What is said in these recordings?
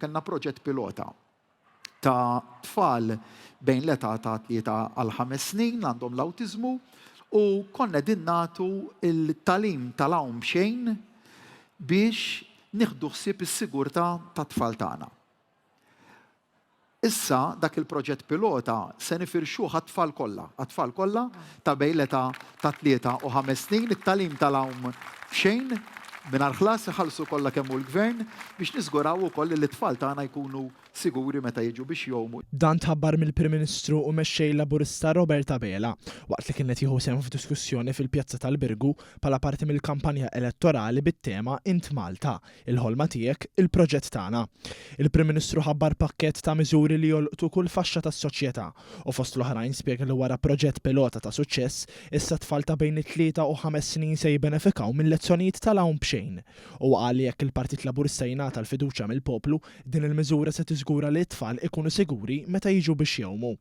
Kellna proġett pilota ta' tfal bejn l-età ta' 3 għal 5 snin li għandhom l-awtiżmu u konna qegħdin nagħtu l-tagħlim tal-għawm b'xejn biex nieħdu ħsieb is-sigurtà tat-tfal tagħna. Issa dak il-proġett pilota se nifirxuh għat-tfal kollha, għat-tfal kollha ta' bejn l-età ta' 3 u 5 snin, it-tagħlim tal-għawm b'xejn, mingħajr ħlas, iħallsu kollha kemm hu l-Gvern, biex niżguraw ukoll li t-tfal tagħna jkunu siguri meta jiġu biex jgħumu. Dan tħabbar mill-Prim Ministru u Mexxej Laburista Robert Abela waqt li kien qed jieħu sehem f'diskussjoni fil-Pjazza tal-Birgu bħala parti mill-kampanja elettorali bit-tema Int Malta, Il-ħolma tiegħek, il-proġett tagħna. Il-Prim Ministru ħabbar pakkett ta' miżuri li jolqtu kull faxxa tas-soċjetà u fost l-oħrajn spjega li wara proġett pilota ta' suċċess, issa tfal ta' bejn it-tlieta u ħames snin se jibbenefikaw minn lezzjonijiet tal-għawm b'xejn. Huwa qal li jekk il-Partit Laburista jingħata l-fiduċja mill-poplu, din il-miżura se tiżgura li t-tfal ikunu siguri meta jiġu biex jgħumu.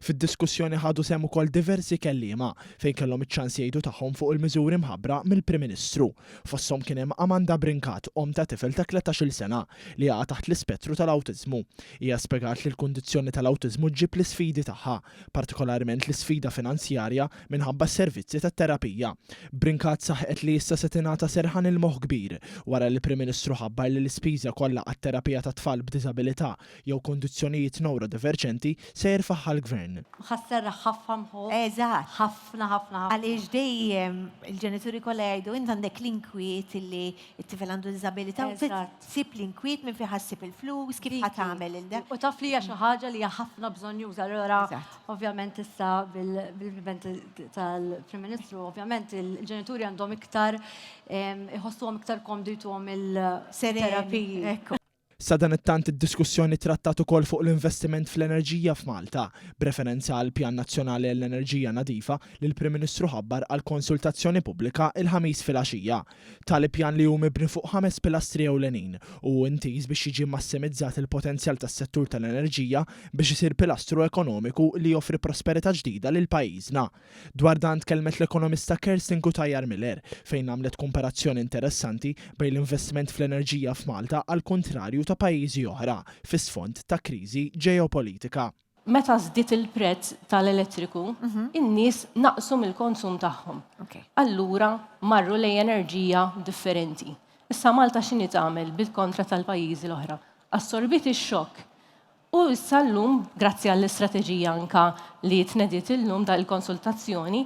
Fid-diskussjoni ħadu sehem ukoll diversi kelliema fejn kellhom iċ-ċans jgħidu tagħhom fuq il-miżuri mħabbra mill-Prim Ministru. Fosthom kien hemm Amanda Brincat, omm ta' tifel ta' 13-il sena, li jaqa' taħt l-ispettru tal-awtiżmu. Hija spjegat li l-kundizzjoni tal-awtiżmu ġġib l-isfidi tagħha, partikolarment l-isfida finanzjarja minħabba s-servizzi tat-terapija. Brincat saħqet li issa se tingħata serħan il-moħħ kbir wara li l-Prim Ministru ħabbar li l-ispiża kollha għat-terapija ta' tfal b'diżabilità jew kundizzjonijiet newrodiverġenti se jerfagħha l-Gvern. Ħa sserraħ ħafna mħuħ. Eżatt. Ħafna, ħafna, ħafna. Għaliex dejjem il-ġenituri kollha jgħidu int għandek l-inkwiet illi t-tifel għandu diżabilità u tsib l-inkwiet minn fejn ħa ssib il-flus, kif ħa tagħmel il U taf li hija xi ħaġa li hija ħafna bżonnjuża. Allura ovvjament issa bil-intervent tal-Prim Ministru, ovvjament il-ġenituri għandhom iktar iħossuhom iktar komdi jtuhom il-terapiji. Sadanittant id-diskussjoni trattat ukoll fuq l-investiment fl-enerġija f'Malta, b'referenza għall-Pjan Nazzjonali għall-Enerġija Nadifa li l-Prim Ministru ħabbar għall-konsultazzjoni pubblika il-Ħamis filgħaxija. Tali pjan li hu mibni fuq ħames pilastri ewlenin u hu intiż biex jiġi massimizzat il-potenzjal tas-settur tal-enerġija biex isir pilastru ekonomiku li joffri prosperità ġdida lil pajjiżna. Dwar dan tkellmet l-ekonomista Kerstin Cutajar Miller fejn għamlet kumparazzjoni interessanti bejn l-investiment fl-enerġija f'Malta għall-kuntrarju ta' pajjiżi oħra fi sfond ta' kriżi ġeopolitika. Meta żdied il-prezz tal-elettriku, in-nies naqsu mill-konsum tagħhom. Allura marru lejn enerġija differenti. Issa Malta x'inhi tagħmel bil-kontra tal-pajjiżi l-oħra? Assorbiet ix-xokk U issa llum, grazzi għall-istrateġija anka li tnediet illum da il-konsultazzjoni,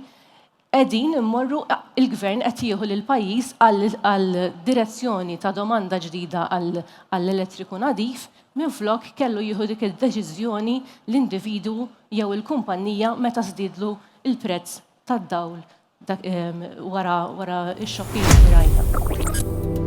qegħdin immorru il-gvern qed jieħu lill-pajjiż għal direzzjoni ta' domanda ġdida għall-elettriku nadif minflok kellu jieħu dik id-deċiżjoni l-individwu jew il-kumpanija meta żdiedlu l-prezz tad-dawl wara wara x-xokkijiet li rajna.